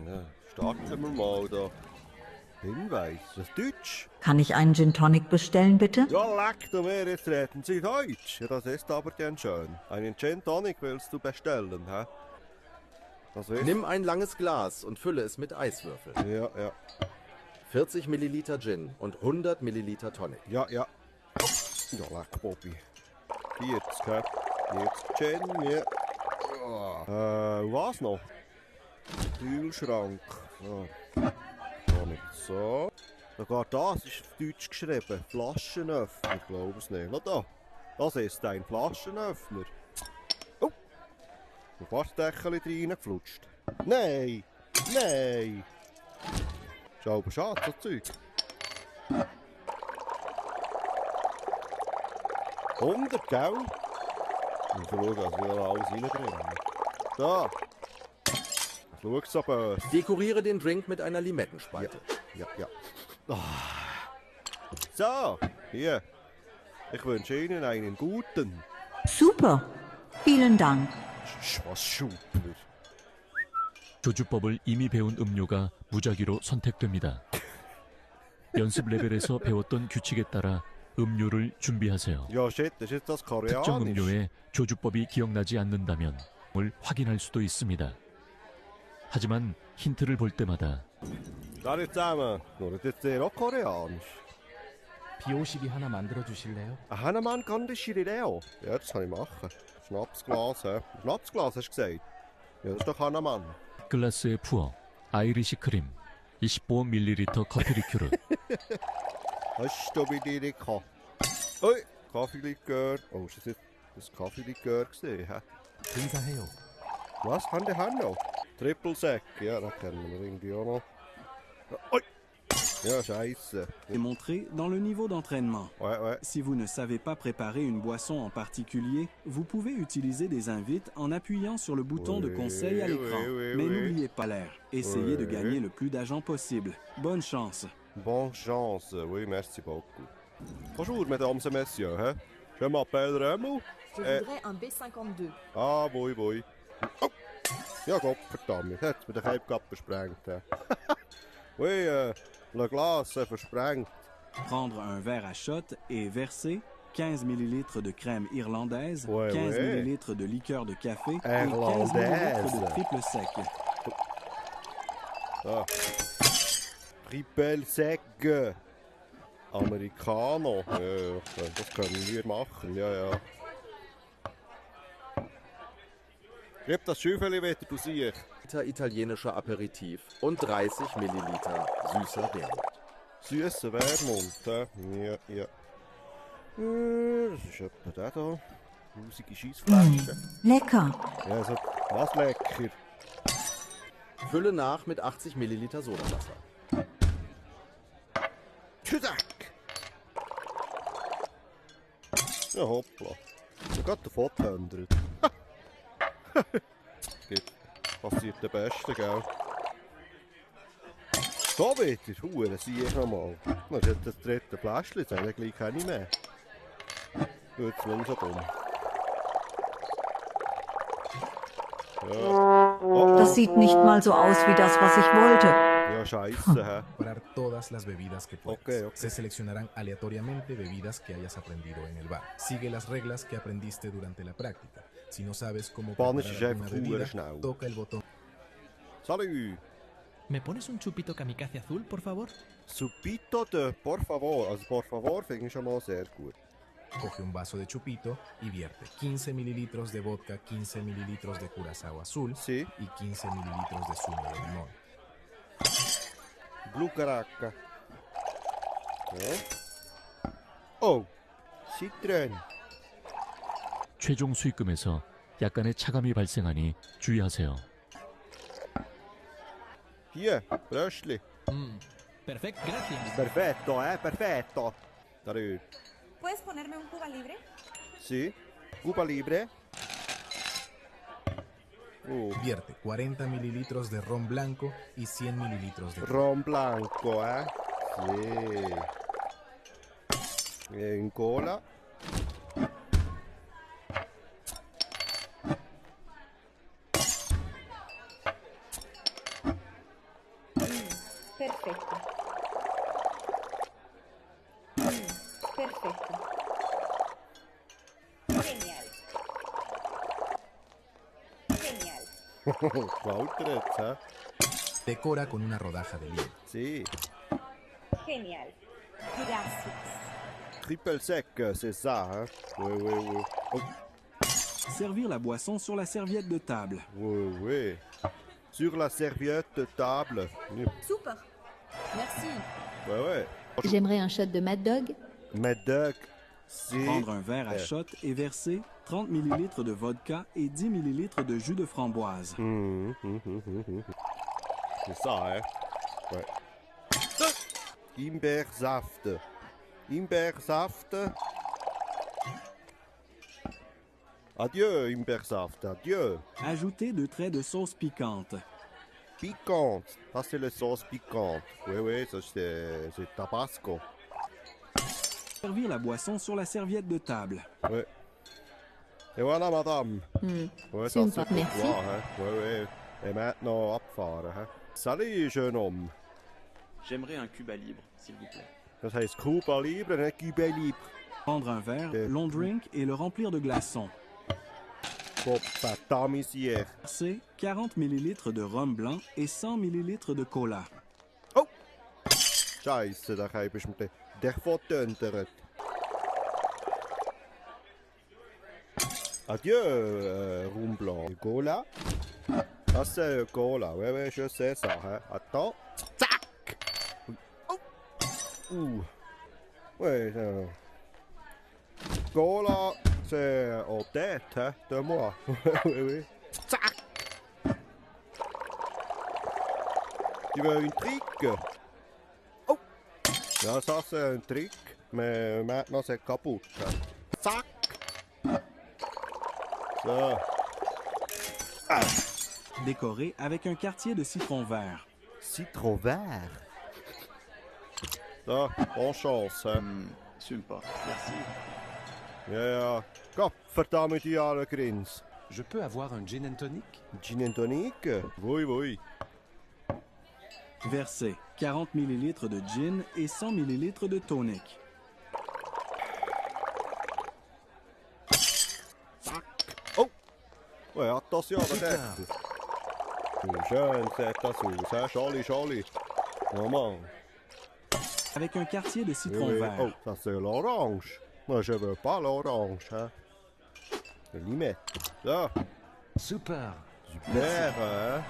Ja, starten wir mal da. Hinweis, das Deutsch? Kann ich einen Gin Tonic bestellen, bitte? Ja, leck du mir, jetzt reden Sie Deutsch. Ja, das ist aber gern schön. Einen Gin Tonic willst du bestellen, hä? Was ist? Nimm ein langes Glas und fülle es mit Eiswürfeln. Ja, ja. 40 Milliliter Gin und 100 Milliliter Tonic. Ja, ja. Ja, leck, Bobby. 40, hä? 40 Gin, ja. Was noch? Kühlschrank. Ja. So. Sogar das ist auf Deutsch geschrieben. Flaschenöffner, ich glaube es nicht. Na da. Das ist ein Flaschenöffner. Oh. Und fast Deckel reingeflutscht. Nein! Nein! Schau, aber schade, so Zeug. 100, gell? Und schauen, dass wir alles reinbringen. Da! Schau so böse. Dekoriere den Drink mit einer Limettenspalte. Ja, ja. Ah. So, hier. Ich wünsche Ihnen einen guten. Super. Vielen Dank. Was super. 조주법을 이미 배운 음료가 무작위로 선택됩니다. 연습 레벨에서 배웠던 규칙에 따라 음료를 준비하세요. Ja, shit, das ist jetzt das 특정 Koreanisch. 음료의 조주법이 기억나지 않는다면 을 확인할 수도 있습니다. 하지만 힌트를 볼 때마다 Alle zusammen. Nur das ist auch Koreanisch. B52 하나 만들어 주실래요? Hanemann kann das Shirileo. Ja, das kann ich machen. Schnapsglas, hä? Schnapsglas hast du gesagt? Ja, das ist doch Hanemann. 글라스에 부어 아이리시 크림 25ml 커피 리큐르 Hast du bei dir gehabt? Ui, Kaffeelikör. Oh, ist das jetzt das Kaffeelikör gesehen, hä? 근사해요. Was haben die noch? Triple Sec, ja, das kennen wir irgendwie auch noch. Ui! Ja, scheisse. est montré dans le niveau d'entraînement. Ouais, ouais. Si vous ne savez pas préparer une boisson en particulier, vous pouvez utiliser des invites en appuyant sur le bouton de conseil à l'écran. Mais n'oubliez pas l'air. Essayez de gagner le plus d'argent possible. Bonne chance. Bonne chance, oui, merci beaucoup. Bonjour, mesdames et messieurs, hein? Je m'appelle Remo. Je voudrais un B52. Ah, oui, oui. Oh. Ja, Gott, verdammt, jetzt hat es mir den Cape versprengt. He. Oui, le glace versprengt. Prendre un verre à shot et verser 15 ml de crème irlandaise, Ouais, 15 ouais. ml de liqueur de café et 15 Irlandaise. ml de triple sec. Ah. Triple Sec. Americano. Ja, das können wir machen, ja, ja. Gib das Schüffeli wieder, du siehst. Liter italienischer Aperitif und 30 Milliliter süßer Wermut. Süßer Wermut, hä? Ja, ja. Das ist etwa der da. Grusige Scheissflasche. Lecker. Ja, also, was lecker. Fülle nach mit 80 Milliliter Sodawasser. Tschüssack! Ja, hoppla. Ich hab gerade den Foto geändert. Passiert der Beste, gell? So wieder, Huren, sieh ich nochmal. Das ist jetzt das dritte Fläschchen, jetzt habe ich gleich keine mehr. Jetzt nicht so dumm. Ja. Oh, Das sieht nicht mal so aus wie das, was ich wollte. ja, scheisse, hä? Preparar todas las bebidas que puedas. Ok, ok. Se seleccionarán aleatoriamente bebidas que hayas aprendido en el bar. Sigue las reglas que aprendiste durante la práctica. Si no sabes cómo Spanisch ist preparar einfach una bebida, schnell. toca el botón. Salut! ¿Me pones un chupito kamikaze azul, por favor? Subito de por favor. Also por favor finde ich schon mal sehr gut. Coge un vaso de chupito y vierte 15 mililitros de vodka, 15 mililitros de curazao azul Sí. y 15 mililitros de zumo de limón. Blue Caracca. Ja. Oh! Citron. 최종 수익금에서 약간의 차감이 발생하니 주의하세요. Hier, Bröstli. Perfecto, gracias. Perfetto, perfetto. Salut. ¿Puedes ponerme un Cuba Libre? Sí. Cuba Libre. Vierte 40 mililitros de ron blanco y 100 mililitros de Ron blanco, Sí. En cola. Perfecto. Perfecto. Genial. Genial. Walter jetzt, hä? Decora con una rodaja de lima. Si. Genial. Gracias. Triple sec, c'est ça, hein? Oui. Oh, Servir la boisson sur la serviette de table. oui. Sur la serviette de table. Super. Merci. Ouais. J'aimerais un shot de Mad Dog. Mad Dog, c'est... Prendre un verre à shot et verser 30 ml de vodka et 10 ml de jus de framboise. C'est ça, hein? Ouais. Himbeersaft. Himbeersaft. Adieu, Himbeersaft, adieu. Ajoutez 2 traits de sauce piquante. Piquante. Ça, c'est la sauce piquante. Oui, ça, c'est Tabasco. Servir la boisson sur la serviette de table. Ouais. Et voilà, madame. Ouais, ça, Sympa, c'est pour merci. toi, hein? Oui. Et maintenant, abfahren, hein? Salut, jeune homme. J'aimerais un Cuba libre, s'il vous plaît. Das heißt Cuba Libre, nicht Cuba Libre. Prendre un verre, long drink et le remplir de glaçons. Papa misère. Verser 40 ml de rhum blanc et 100 ml de cola. Oh! Scheiße, da bist du mir der verdöntert. Adieu, Rum Blanc. Cola? Ça, c'est cola. Oui, je sais ça. Hein. Attends. Tac! Ouais, cola, c'est en tête, hein, de moi. Oui. Tac! Tu veux une trick? Oh! Ja, ça c'est un trick, mais maintenant c'est kaputt. Hein. Zack! Ça. Ah. Décorer avec un quartier de citron vert. Citron vert? Ça, bonne chance, hein. Sympa, merci. Ja. Gott, verdammt die alle Grins. Je peux avoir un gin and tonic? Gin and tonic? Oui. Verser 40 ml de gin et 100 ml de tonic. Oh! Ouais, attention à la tête. Schön sieht das aus, hein? Charlie. Maman. Avec un quartier de citron Oui. vert. Oh, ça c'est l'orange. Moi, je veux pas l'orange, hein. Je l'y mets. Ça. Super. Super, hein.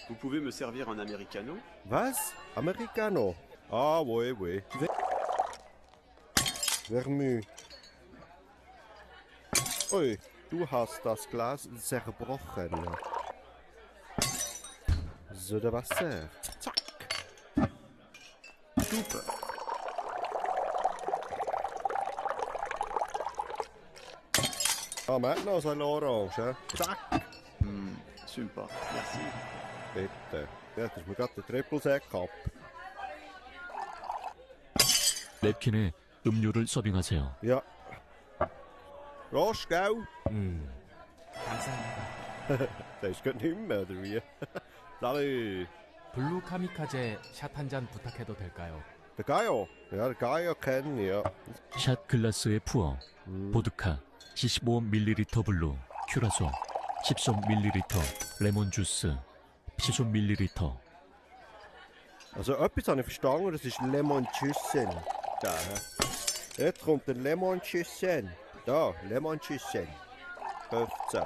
Vous pouvez me servir un americano? Was? Americano? Ah, oui. Vermouth. Ui, du hast das Glas zerbrochen. So de Wasser. Zack. Super. Ah, maintenant c'est l'orange, hein. Zack. Sympa, merci. Bitte. Ja, das ist mir gerade der Triple-Sec ab. 냅킨에 음료를 서빙하세요. Ja. Rost, gell? 감사합니다. Das ist gerade nicht mehr, oder wie? Salut. 블루 카미카제 샷 한 잔 부탁해도 될까요? Der Gaio. Ja, der Gaio kenne ich, ja. 샷 글라스에 부어 보드카 75ml 블루, 큐라소 10ml, 레몬 주스 10ml. Also etwas habe ich verstanden, das ist Lemonschüssen. Da, hä? Jetzt kommt der Lemonschüssen. Da, Lemonschüssen. 15.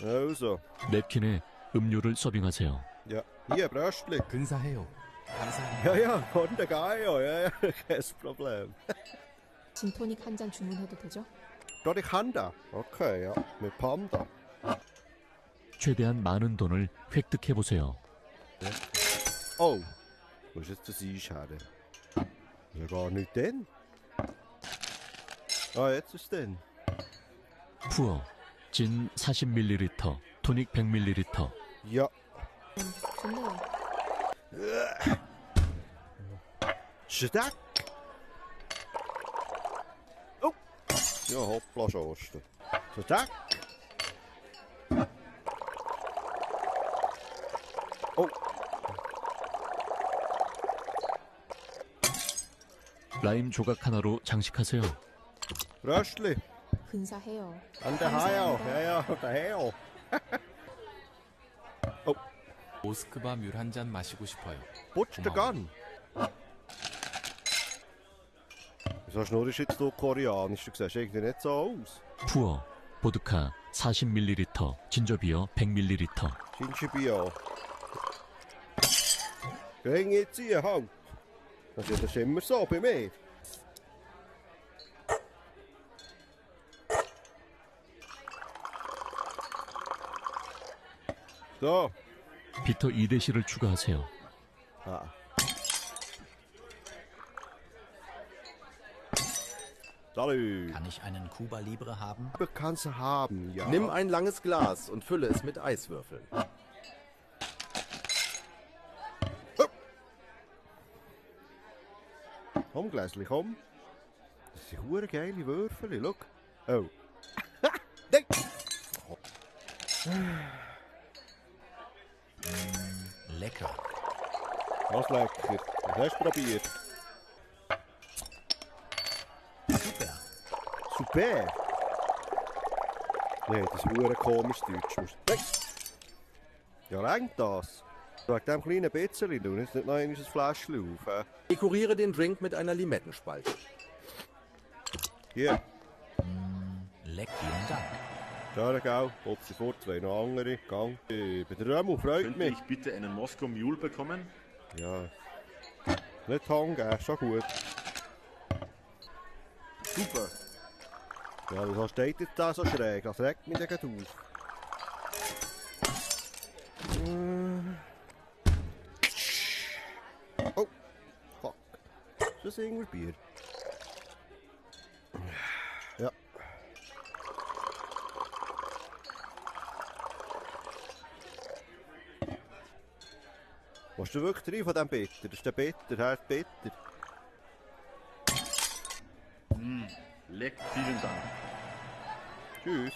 Also. 냅킨에 음료를 서빙하세요. Ja, hier, Bröstli. 근사해요. 감사합니다. Ja, kommt der Gaio. Ja, kein Problem. 진토닉 한 잔 주문해도 되죠? Dort ich Handa. Okay, ja, mit Panda. 최대한 많은 돈을 획득해 보세요. Oh, wo ist jetzt das Einscheren? Ist ja gar nicht drin. Ah, jetzt ist es drin. 푸어 진 40ml, 토닉 100ml. Ja. 좋네요. Steck! Oh! Ja, hoppla, Schosten. Steck! Oh! 라임 조각 하나로 장식하세요. Röstli. 근사해요. An der Haio. Ja, ja, der Haio. 모스크바 물 한 잔 마시고 싶어요. Putsch den Gun. Wieso schnurrst jetzt du koreanisch? Du siehst irgendwie nicht so aus. 푸어, 보드카 40ml, 진저비어 100ml. Ginger Geh jetzt hier, halt. Das ist immer so bei mir. So. 비터 2대시를 추가하세요. Ah. Salü. Kann ich einen Cuba Libre haben? Kannst du haben, ja. Nimm ein langes Glas und fülle es mit Eiswürfeln. Komm, Gläsli, komm. Das sind hure geile Würfel, schau. Oh. Nein! Lecker. Was lecker. Was hast du probiert? Super. Super! Nee, das ist hure komisch Deutsch. Nein! Ja, reicht das? Wegen dem kleinen bisschen, du nimmst nicht noch ein Fläschchen auf. Dekoriere den Drink mit einer Limettenspalte. Hier. Leck, vielen Dank. Schau, gell? Putze fort, zwei noch andere. Gang. Bei der Römmel freut Könnte mich. ich bitte einen Moskau Mule bekommen? Ja. Nicht hängen, schon gut. Super. Ja, wieso steht jetzt da so schräg? Das regt mich gleich auf. Oh, fuck. Ist das irgendwie Bier? Ja. Willst du wirklich rein von diesem Bitter? Das ist der Bitter, Herr Bitter. Leck, vielen Dank. Tschüss.